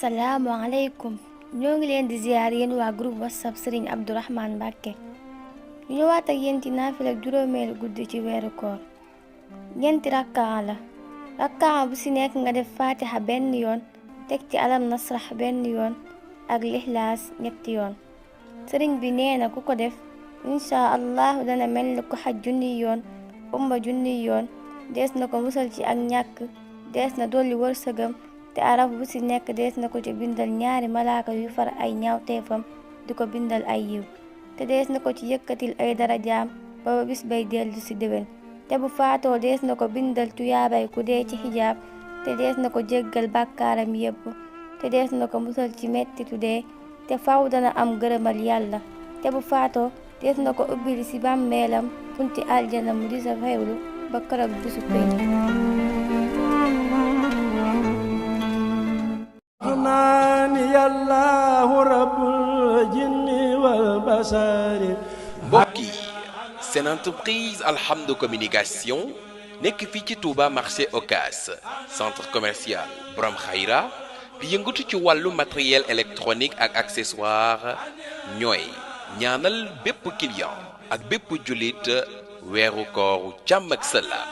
asalaamaaleykum ñoo ngi leen di ziar yéen waa groupe whatsapp Serigne Abdourahmane Mbacké ñu ñëwaat ak yéen ci naafila juróomeelu guddi ci weeru koor ñeenti rakkaa la rakkaa bu ci nekk nga def fatiha benn yoon teg ci alam nasrah benn yoon ak lixlaas ñetti yoon sëriñ bi nee na ku ko def insha allahu dana mel ni ko xaj junniy yoon umba junniy yoon dees na ko musal ci ak ñàkk dees na dolli wërsëgam te araf bu ci nekk dees na ko ci bindal ñaari malaaka yu far ay ñaawteefam di ko bindal ay yiw te dees na ko ci yëkkatil ay darajaam ba bis bay dellu ci déwén te bu faatoo dees na ko bindal tuyaabay ku dee ci xijaab te dees na ko jéggal bàkkaaram yépp te dees na ko musal ci mettitu dee te faw dana am gërëmal yàlla te bu faatoo dees na ko ubbil ci bàmmeelam funti aljana mu di sa xewlu ba keroog bisu pénc mbokk yi seen entreprise Alhamdou Communication nekk fii ci Touba marché Ocass centre commercial Borom Khayra bi yëngatu ci wàllu matériel électronique ak accessoire ñooy ñaanal bépp client ak bépp jullit weeru kooru jàmm ak salaam